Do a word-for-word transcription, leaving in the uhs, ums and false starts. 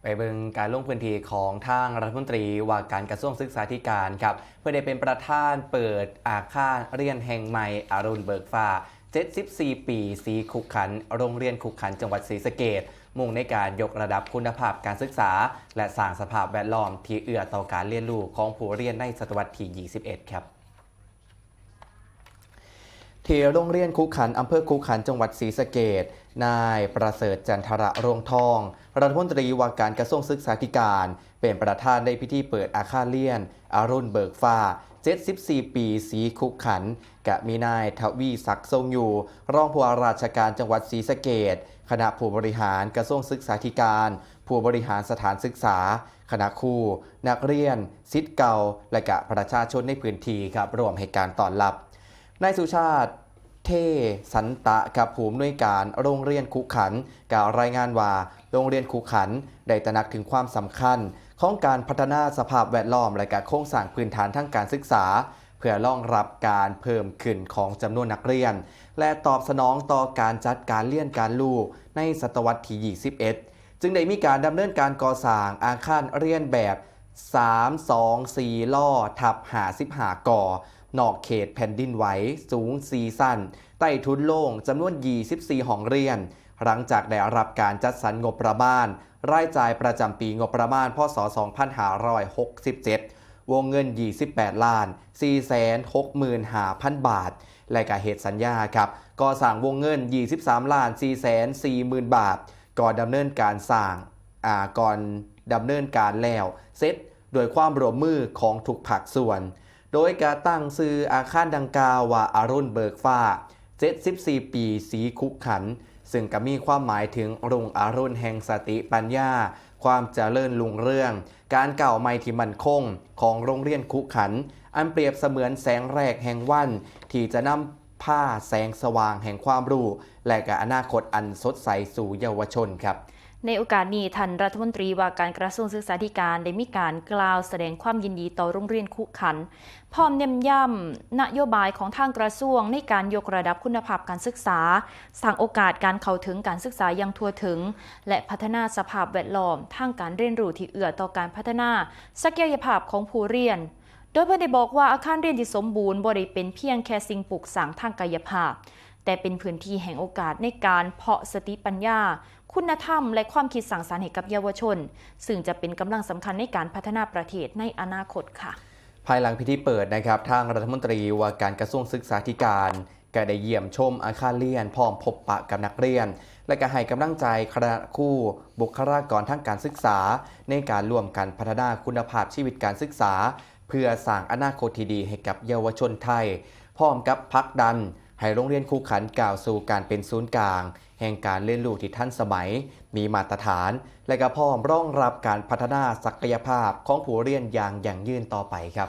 ไปเบิ่งการลงพื้นที่ของทางรัฐมนตรีว่าการกระทรวงศึกษาธิการครับ เพื่อได้เป็นประธานเปิดอาคารเรียนแห่งใหม่อรุณเบิกฟ้า เจ็ดสิบสี่ ปี สีคุกขัน โรงเรียนคุกขัน จังหวัดศรีสะเกษ มุ่งในการยกระดับคุณภาพการศึกษา และสร้างสภาพแวดล้อมที่เอื้อต่อการเรียนรู้ของผู้เรียนในศตวรรษที่ ยี่สิบเอ็ด ครับ ที่โรงเรียนคุกขัน อำเภอคุกขัน จังหวัดศรีสะเกษ นายประเสริฐ จันทระรวงทอง รัฐมนตรีว่าการกระทรวงศึกษาธิการ เป็นประธานในพิธีเปิดอาคารเรียนอรุณเบิกฟ้า เจ็ดสิบสี่ ปี สีคุกขัน กะมีนายทวีศักดิ์ ทรงอยู่ รองผู้ว่าราชการจังหวัดศรีสะเกษ คณะผู้บริหารกระทรวงศึกษาธิการ ผู้บริหารสถานศึกษา คณะครู นักเรียน ศิษย์เก่า และกะประชาชนในพื้นที่ครับ ร่วมให้การต้อนรับ นายสุชาติ เทสันตะครับ ผู้อำนวยการโรงเรียนคุขัน กล่าวรายงานว่า โรงเรียนคุขัน ได้ตระหนักถึงความสำคัญ ของการพัฒนาสภาพแวดล้อม และกะโครงสร้างพื้นฐานทางการศึกษา เพื่อรองรับการเพิ่มขึ้นของจำนวนนักเรียน และตอบสนองต่อการจัดการเรียนการรู้ในศตวรรษที่ ยี่สิบเอ็ด จึงได้มีการดำเนินการก่อสร้างอาคารเรียนแบบ สามสองสี่ ล้อ ทับ ห้าสิบห้า ก่อ นอกเขตแผ่นดินไหว สูง สี่ ชั้น ใต้ถุนโล่ง จำนวน ยี่สิบสี่ ห้องเรียน หลังจากได้รับการจัดสรรงบประมาณ รายจ่ายประจำปีงบประมาณ พ.ศ. สองพันห้าร้อยหกสิบเจ็ด วงเงิน ยี่สิบแปด ล้าน สี่ แสน หกหมื่น ห้า พัน บาท และกะเฮ็ดสัญญาครับ ก่อสร้างวงเงิน ยี่สิบสาม ล้าน สี่ แสน สี่ หมื่น บาท ก่อนดำเนินการสร้าง อ่า ก่อนดำเนินการแล้วเสร็จ โดยความร่วมมือของทุกภาคส่วน โดยกะตั้งชื่ออาคารดังกล่าวว่าอรุณเบิกฟ้า เจ็ดสิบสี่ ปี สีคุขัน ซึ่งกะมีความหมายถึงรุ่งอรุณแห่งสติปัญญา ความเจริญรุ่งเรือง การก้าวใหม่ที่มั่นคงของโรงเรียนคุขัน อันเปรียบเสมือนแสงแรกแห่งวัน ที่จะนำพาแสงสว่างแห่งความรู้ และกะอนาคตอันสดใสสู่เยาวชนครับ ในโอกาสนี้ท่านรัฐมนตรีว่าการกระทรวงศึกษาธิการได้มีการกล่าวแสดงความยินดีต่อโรงเรียนคุขัน พร้อมเน้นย้ำนโยบายของทางกระทรวงในการยกระดับคุณภาพการศึกษา สร้างโอกาสการเข้าถึงการศึกษาอย่างทั่วถึง และพัฒนาสภาพแวดล้อมทางการเรียนรู้ที่เอื้อต่อการพัฒนาศักยภาพของผู้เรียน โดยเพิ่นได้บอกว่าอาคารเรียนที่สมบูรณ์บ่ได้เป็นเพียงแค่สิ่งปลูกสร้างทางกายภาพ แต่เป็นพื้นที่แห่งโอกาสในการเพาะสติปัญญา คุณธรรม และความคิดสร้างสรรค์ให้กับเยาวชน ซึ่งจะเป็นกำลังสำคัญในการพัฒนาประเทศในอนาคตค่ะ ภายหลังพิธีเปิดนะครับ ทางรัฐมนตรีว่าการกระทรวงศึกษาธิการ ก็ได้เยี่ยมชมอาคารเรียน พร้อมพบปะกับนักเรียน และก็ให้กำลังใจคณะครู บุคลากรทางการศึกษา ในการร่วมกันพัฒนาคุณภาพชีวิตการศึกษา เพื่อสร้างอนาคตที่ดีให้กับเยาวชนไทย พร้อมกับผลักดันให้โรงเรียนคุขันก้าวสู่การเป็นศูนย์กลาง แห่งการเรียนรู้ที่ทันสมัย มีมาตรฐาน และก็พร้อมรองรับการพัฒนาศักยภาพของผู้เรียนอย่างยั่งยืนต่อไปครับ